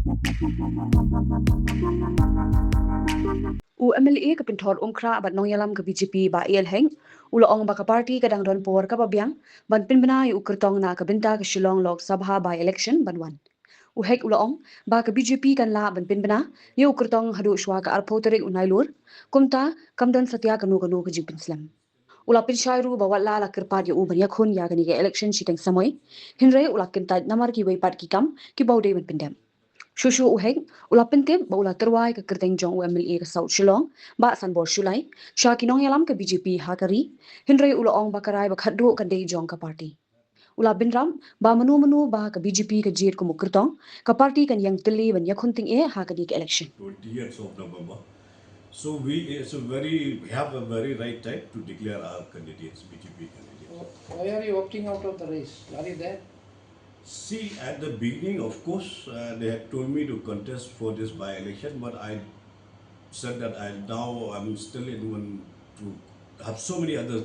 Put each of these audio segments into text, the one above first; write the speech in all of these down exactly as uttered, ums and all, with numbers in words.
U M L A ka pynthor umkhrah bad nongïalam ka B J P Bah A L Hek u la ong ba ka party ka dang don por kaba biang ban pynbna ïa u kyrtong na ka bynta ka Shillong Lok Sabha by-election ban wan. U Hek u la ong ba ka B J P kan lah ban pynbna ïa u kyrtong haduh shwa ka arphew tarik u Nailur, kumta kam don satia kano kano ka jingpynslem. U la pynshai ruh ba wat la la kyrpad ïa u ban ïakhun ïa kane ka election shiteng samoi, hynrei u la kyntait namar kiwei pat ki kam kiba u dei ban pyndep. Shuh shuh u Hek u la pyntip ba u la tyrwa ïa ka kyrteng jong u M L A ka South Shillong, Bah Sanbor Shullai, sha ki nongïalam ka B J P ha ka ri, hynrei u la ong ba ka rai ba khatduh kan dei jong ka party. U la bynrap ba mano mano ba ha ka B J P ka jied kum u kyrtong, ka party kan ïeng tylli ban ïakhun tyngeh ha kane ka election. Twentieth of November. So we, it's a very, we have a very right time to declare our candidates, B J P candidates. Why are you opting out of the race? Are you there? See, at the beginning, of course, uh, they had told me to contest for this by-election, but I said that I now I'm still in one to have so many other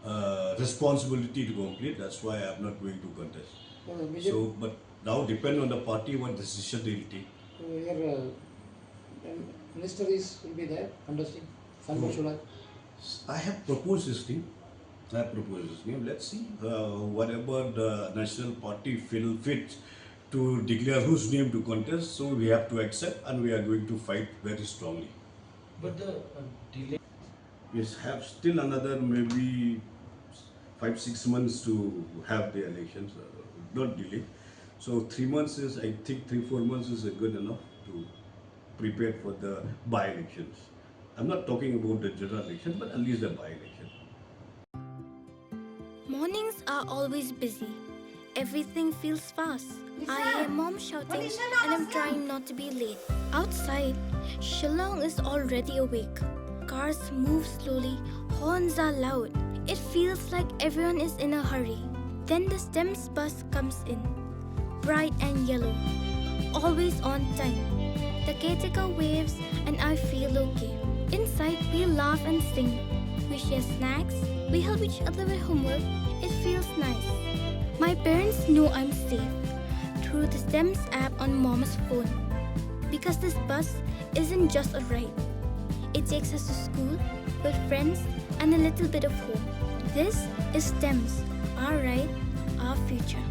uh, responsibility to complete. That's why I'm not going to contest. Uh, B J P So, but now depend on the party what decision they will take. Uh, your uh, um, minister is will be there contesting. Sanbor Who? Shullai. I have proposed his name. I have proposed his name. Let's see uh, whatever the national party feel fit to declare whose name to contest. So we have to accept, and we are going to fight very strongly. But the uh, delay. Yes, have still another maybe five six months to have the elections, uh, not delay. So three months is, I think, three four months is uh, good enough to prepare for the by-elections. I'm not talking about the general election, but at least the by-election. Mornings are always busy. Everything feels fast. I hear mom shouting and I'm trying not to be late. Outside, Shillong is already awake. Cars move slowly, horns are loud. It feels like everyone is in a hurry. Then the STEMS bus comes in, bright and yellow, always on time. The caretaker waves and I feel okay. Inside, we laugh and sing. We share snacks. We help each other with homework. It feels nice. My parents know I'm safe through the STEMS app on mom's phone. Because this bus isn't just a ride, it takes us to school, with friends, and a little bit of hope. This is STEMS, our ride, our future.